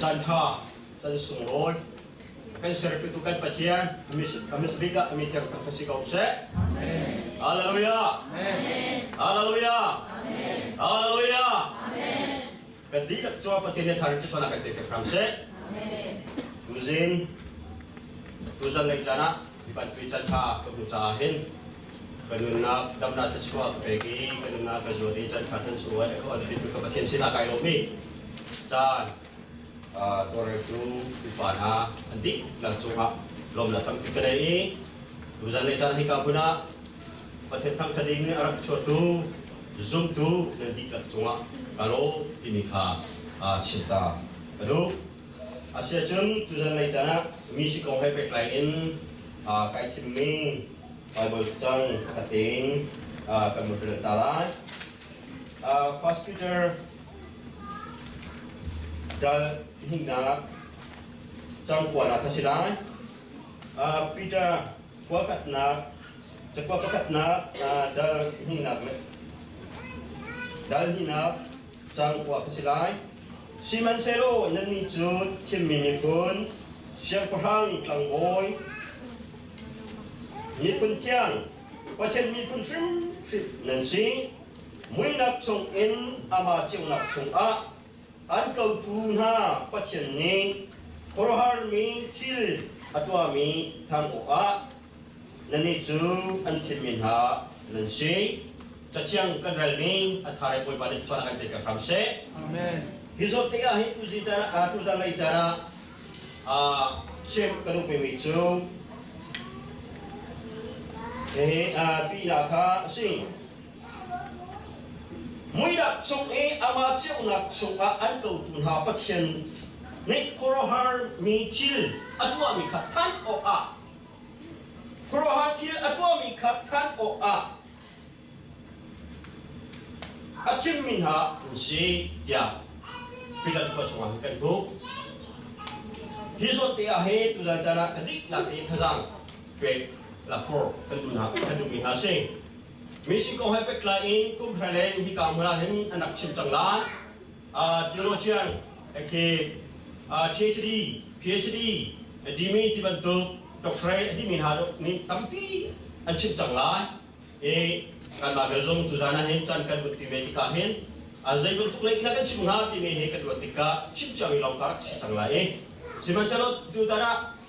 Caan ṭha, caan sunglawi, kan serpitu kan Pathian, a misbik ah mi thiang kan si ko seh. Hallelujah. Hallelujah. Hallelujah. Kan dihlak cua Pathian nih thar cu kan pek hram seh. Tuzing tuzan lei caan ah hi bantuk caan ṭha ka hmu caah hin ka nunnak damnak thluachuah ka pek i ka nunnak ka zuat i caan ṭha chan sunglawi a ka onpitu ka Pathian sinah kai lawm i caan tawlreltu pipa hna an dihlak cungah lawmnak tampi ka nei i tuzan lei caan hika hmun ah Pathian thangṭhat in a rak chuahtu zumtu nan dihlak cungah ka lawm timi kha chim ta ka duh. Asiahcun tuzan lei caan ah mi si kong he pehtlai in kai thimmi Bible cang khating kan mun rel ta lai. First Peter dal hnihnak cang kuanak a si lai. Peter khua khatnak cakua pakhatnak dal hnihnak le dal hnihnak cang kua ka si lai. Sihmanhsehlaw nannih cu thimmi miphun, siangpahrang tlangbawi, miphun thiang, Pathian miphun hrimhrim nan si. Muihnak chungin amah ceunak chungah an kotu hna Pathian nih khuaruahharmi thil a tuahmi thang awkah nannih cu an thimmi hna nan si. Cathiang kan relmi a thar i Bawipa nih thluachuah kan pek hram seh. Amen. Hi zawt te ah hi tuzi caan tuzan lei caan ah chim ka duhmi cu hihi pi na kha a si. Muihnak chung i amah ceunak chungah an kotu hna Pathian nih khuaruahharmi thil a tuahmi kha thanh awkah khuaruahhar thil a tuahmi kha thanh awkah a chimmi hna an si tiah Peter cakuat chungah hin kan hmuh. Hi zawn te ah hi tuzan caan ah ka dihlak in thazaang pek lafor kan duh hna kan duhmi hna si. Mission kong he pehtlai in kum hra leng hika hmun ah hin an rak chim cang lai. Theologian khi PhD, PhD dimi ti bantuk doctorate a dimi hna nih tampi an chim cang lai. I kanmah bel zong tuzan ah hin can kan vun ti ve tikah hin zei bantuk lei in kan chim hnga timi hi kan ruat tikah chim ciami lawng kha rak si cang lai i sihmanhsehlaw tutan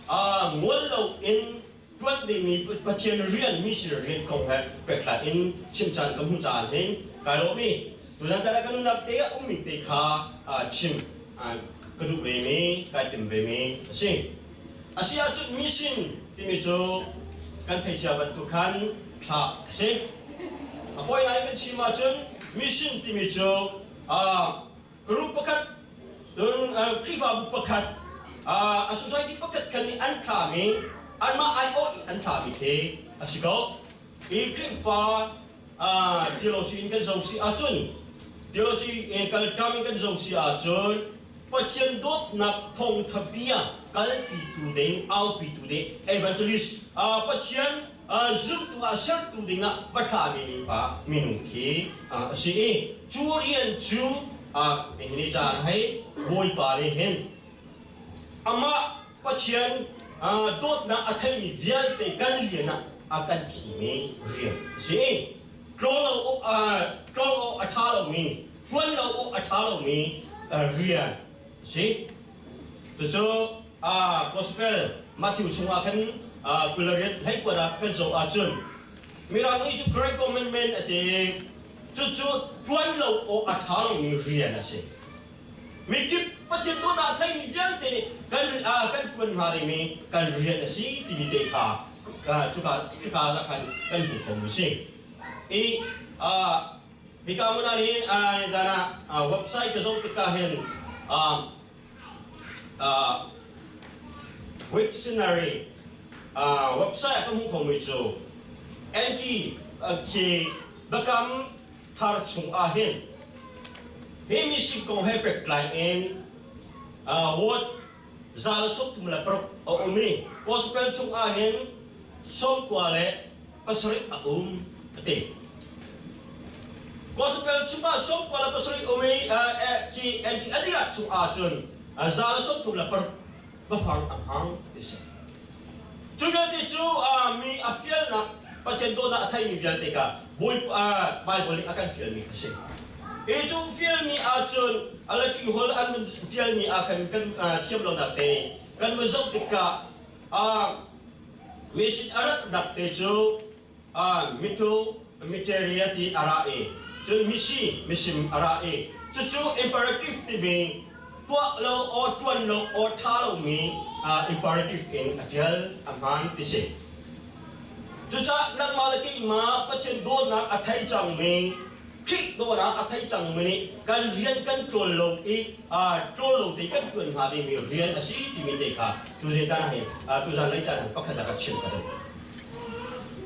ah ngol lo in ṭuan dingmi Pathian rian mission rian kong he pehtlai in chim caan ka hmuh caah hin kai lawm i tuzan caan ah ka nunnak te ah ummi te kha chim ka duh ve mi kai tim ve mi a si. A si ahcun mission timi cu kan thei cia bantuk khan thlah a si. A fawi ngai kan chim ahcun mission timi cu group pakhat cun Khrihfabu pakhat a society pakhat khan nih an thlami anmah aiawh i an thlami khi a si ko. I Khrihfa theology in kan zoh si ahcun theology kalkam in kan zoh si ahcun Pathian dawtnak thawngtha bia kalpitu ding aupitu ding evangelist Pathian zumtu ah sertu dingah va thlami mipa minung khi a si i cu rian cu nihin caan hei Bawipa nih hin amah Pathian dawtnak a theimi vialte kan lian ah a kan thimmi rian a si i tlawl awk a ṭha lomi ṭuan lo awk a ṭha lomi rian a si. Cucu Gospel Matthew chungah khan 28 hleikuat ah kan zoh ahcun Mirang nih cu Great Commandment a ti. Cucu ṭuan lo awk a ṭha lomi rian a si. Mikip Pathian dawtnak a theimi vialte nih kan kan ṭuan hnga dingmi kan rian a si timi te kha cuka khika ah khan kan hmuh khomi si. I hika hmun ah hin zan ah website ka zoh tikah hin Wiktionary website ka hmuh khomi cu NT khi biakam thar chung ah hin hi mission kong he pektlai in word 136 a um i gospel chung ah hin 97 a um a ti. Gospel chungah 97 um i khi NT a dihlak chung ah cun. 136 biafang a hmang ti si. Cu vialte cu mi a fialnak Pathian dawtnak a theimi vialte kha Bawipa Baibal nih a kan fialmi a si. I cu fialmi ahcun a Latin holh an vun tialmi ah khan kan thiam lonak te kan vun zoh tikah mission a ratnak te cu mitu miteria ti a ra i cun misi misim a ra i cucu imperative timi tuah lo or tuan lo or tha lomi imperative in a tial a hmaan ti si. Cucaah nangmah le keimah Pathian dawtnak a thei cangmi Khrih dawtnak a thei cangmi nih kan rian kan ṭuan lo i ṭuan lo te kan ṭuan hnga dingmi rian a si timi te kha tuzing caan ah hin tuzan lei caan ah pakhat ah ka chim ka duh.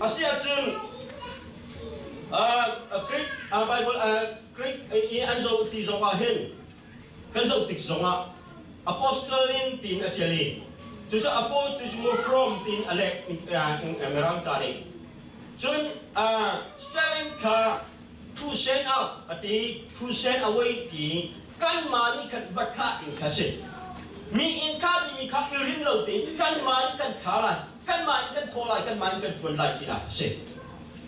Asiahcun Greek Bible Greek i an zoh ti zong ah hin kan zoh tik zongah apostolin tiin a ṭial i cucu apostle cu from tiin a leh Mirang ca nih cun Stalin kha to send out a ti to send away ti kanmah nih khan va thlah ding kha si mi in thlah dingmi kha i rin lo tein kanmah nih kan thlah lai kanmah in kan thawh lai kanmah in kan ṭuan lai tinak a si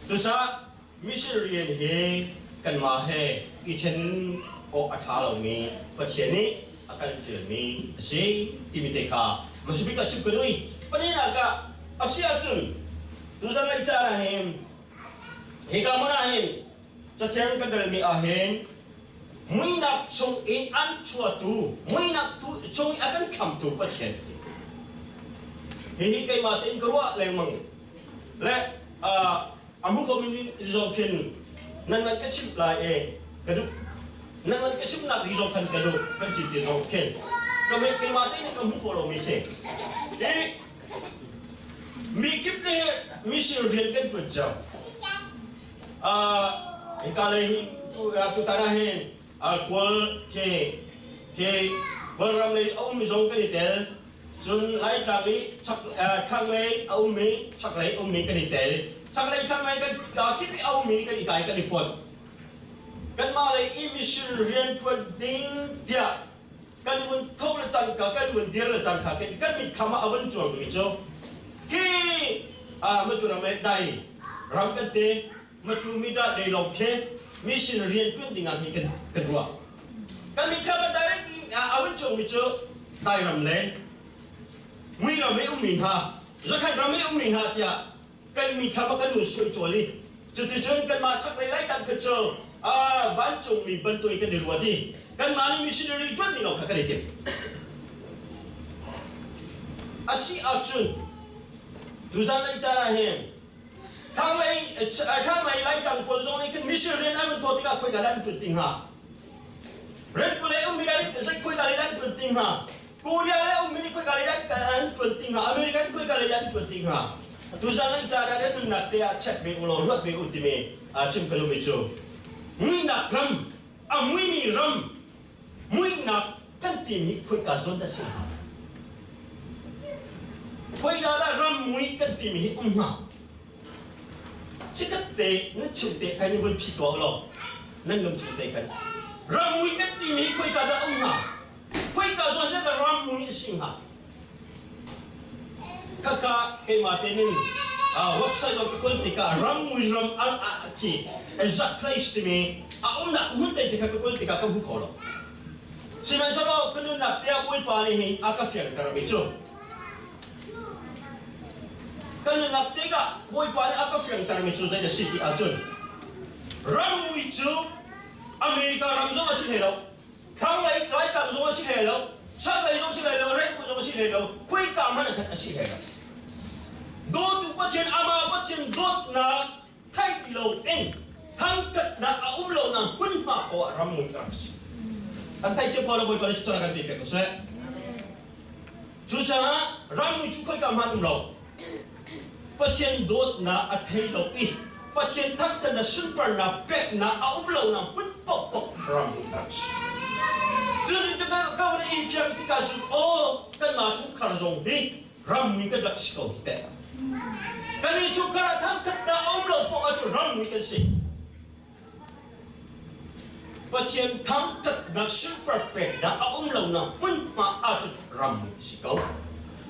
cucaah Mission rian hi kanmah he i ṭhen awk a ṭha lomi Pathian nih a kan fialmi a si timi te kha hmasabik ah chim ka duh i pahnihnak ah a si ahcun tuzan lei caan ah hin hika hmun ah hin cathiang kan relmi ah hin muihnak chung in an chuahtu muihnak chung i a kan khamtu Pathian ti hihi keimah tein ka ruah lengmang le a mu ko min zong khin nan man ka chimh lai e ka duh nan man ka chimhnak ding zong khan ka duh kan ti ti zong khin ka me keimah te nih ka hmu khawh lomi si i mi kip nih mission rian kan ṭuan cio hika lei hi tutan ah hin kawl khi khi Kawlram lei a ummi zong kan i tel Cun Laitlang i thlanglei a ummi, chaklei a ummi kan i tel. Chaklei thlanglei kan kip i a ummi nih kan i kai kan i fonh. Kanmah lei i mission rianṭuan ding tiah kan vun tho le cangka kan vun dir le cangka kan mitthlam ah a vun cuangmi cu khi matu ram le dai ram kan te matu mi dah lei lawng khi mission rianṭuan ding ah hi kan kan ruah. Kan mitthlam ah direct a vun cuangmi cu Lairam le Muiram i ummi hna, Zakhat ram i ummi hna tiah kan mithlam ah kan hun suaicawl i cuticun kanmah chaklei Laitlang kha cu vancungmi bantuk in kan i ruat i kanmah nih missionary ṭuanmi lawng kha kan i tim. A si ahcun tuzan lei caan ah hin thlanglei Laitlang pawl zong nih khin mission rian an run thawh tikah khoika dah an ṭuan ti hnga? Red Bull lei ummi nih zei khoika lei an ṭuan ti hnga? Korea lei ummi nih khoika lei an ṭuan ti hnga? American khoika lei an ṭuan ti hnga? Tuzan an caan ah nan nunnak te ah check ve u law ruat ve u timi chim ka duhmi cu muihnak ram a muimi ram muihnak kan timi khoika zawn dah si hnga? Khoika dah ram mui kan timi hi um hnga? Chikat te nan chung te kan i vun phi tuah law nan lungchung te kan ramui kan timi hi khoika dah um hnga? Khoika zawn dah ramui a si hnga? Khaka keimah te ning website zong ka kawl tikah ramui ram a khi exact place timi a umnak hmun te kha ka kawl tikah ka hmu kho lo. Sihmanhsehlaw ka nunnak tiah Bawipa nih hin a ka fianter mi cu Kan nunnak tikah Bawipa nih a ka fiangtermi cu zei a si ti ahcun rammui cu America ram zong a si hlei lo, thlanglei Laitlang zong a si hlei lo, chaklei zong si hlei lo, Rengun zong a si hlei lo, khuika hmanh ah a si hlei lo. Dawtu Pathian amah Pathian dawtnak theih loin thangṭhatnak a um lonak hmunhma poah rammui ka rak si. Kan theih thiam ko lo Bawipa nih cucu kan pe pek ko seh. Cucaah rammi cu khoika hmanh um lo. Pathian dawtnak a thei lo i Pathian thangṭhatnak sunparnak peknak a um lonak hmun paohpaoh rammi ka rak si. Cun cu ka hun i fiang tikah cun aw kanmah chungkhar zong hi rammi kan rak si ko hi teh. Kan i chungkhar ah thangṭhatnak a um lo paoh ahcun rammi kan si. Pathian thangṭhatnak sunparpeknak a um lonak hmunhma ahcun ram si ko.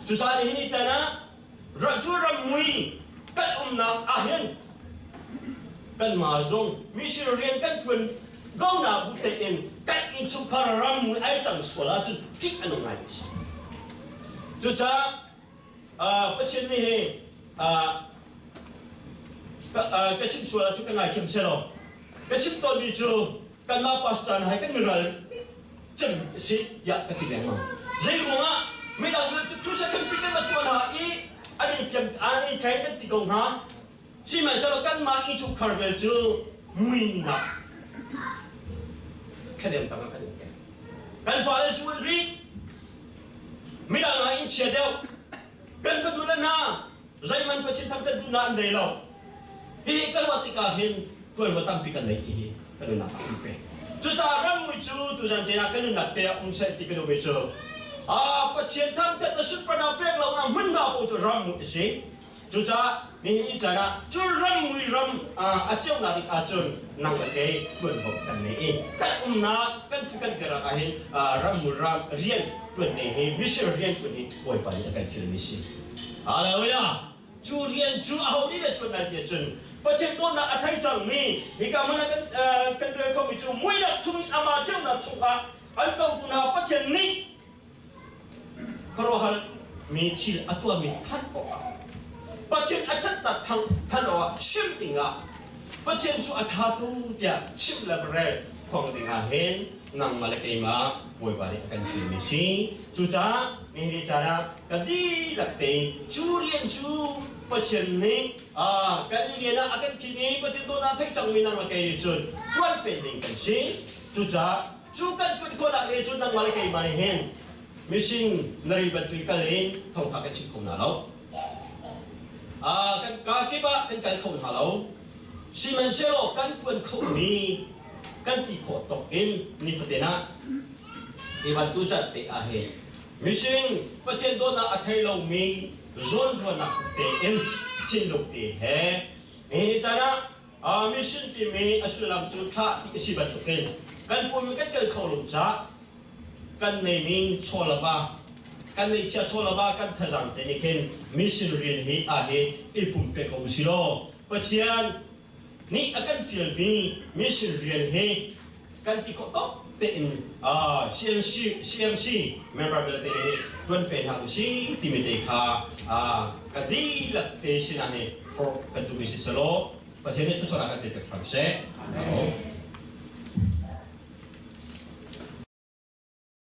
Cucaah nihin ni caan ah cu rammui kan umnak ahhin kanmah zong mission rian kan ṭuan ko na bu tein kan innchungkhar rammui ai cang sual ahcun ṭih a nung ngai mi si. Cucaah Pathian nih hi ka chim sual ahcun ka ngaithiam selaw ka chim tawnmi cu kanmah pastor hna hi kan miral cem a si tiah ka ti lengmang. Zei ruangah midang cu crusade kan pi kan va tuah hna i an i pian an i thleng kan ti ko hna. Sihmanhsehlaw kanmah innchungkhar bel cu muinak thladem tangah kan um peng. Kan fale su an ri. Midang ah in chia deuh. Kan fanu le hna zeihmanh Pathian thangṭhat duhnak an nei lo. Hihi ka ruah tikah hin ṭuanvo tampi kan nei ti hi ka nunnak ah an pek. Cucaah rammui cu tuzan caan ah ka nunnak te ah um seh ti ka duhmi cu Pathian thangṭhat na sunparnak pek lo na hmunhma paoh cu rammui a si. Cucaah nihin ni caan ah cu rammui ram a ceunak ding ahcun nang le kei ṭuanvo kan nei i kan umnak kan kan tirak ah hin rammui ram rian ṭuan nei hi mission rian ṭuan hi Bawipa nih a kan fialmi si. Hallelujah! Cu rian cu aho nih dah ṭuan lai ti ahcun Pathian dawtnak a thei cangmi hika hmun ah kan kan rel khomi cu muihnak chung in amah ceunak chungah an kotu hna Pathian nih Khuaruahhar mi thil a tuahmi thanh awkah Pathian a ṭhatnak thang thanh awkah chim dingah Pathian cu a ṭha tu tiah chimh le rel phuang dingah hin nangmah le keimah Bawipa nih a kan thimmi si. Cucaah nihin ni caan ah kan dihlak te cu rian cu Pathian nih kan lian ah a kan thim i Pathian dawtnak thei cangmi nang le kei nih cun ṭuan pe ding kan si. Cucaah Cu kan ṭuan khawhnak nih cun nangmah le keimah nih hin mising nari bantuk kal in thawngṭha kan chim kho hna lo. Kan kaa kip ah kan kal kho hna lo. Sihmanhsehlaw kan ṭuan khomi kan ti khawh tawk in nifatin ah hi bantuk can te ah hin mising Pathian dawtnak a thei lomi zawnruahnak tein thinlung te he nihin ni caan ah Mission timi a sullam cu thlah ti a si bantukin kan pum kan kal kho lo caah kan neimi chawlava kan neihchia chawlava kan thazaang te nih khin mission rian hi ah hi i pumpe ko usih law Pathian nih a kan fialmi mission rian hi kan ti khawh tawk tein CMC CMC member vialte hi tuan pe hna usih timi te kha ka dihlak te sinah hi forh kan duhmi si selaw Pathian nih thuchuah kan pe pek hram seh. Amen.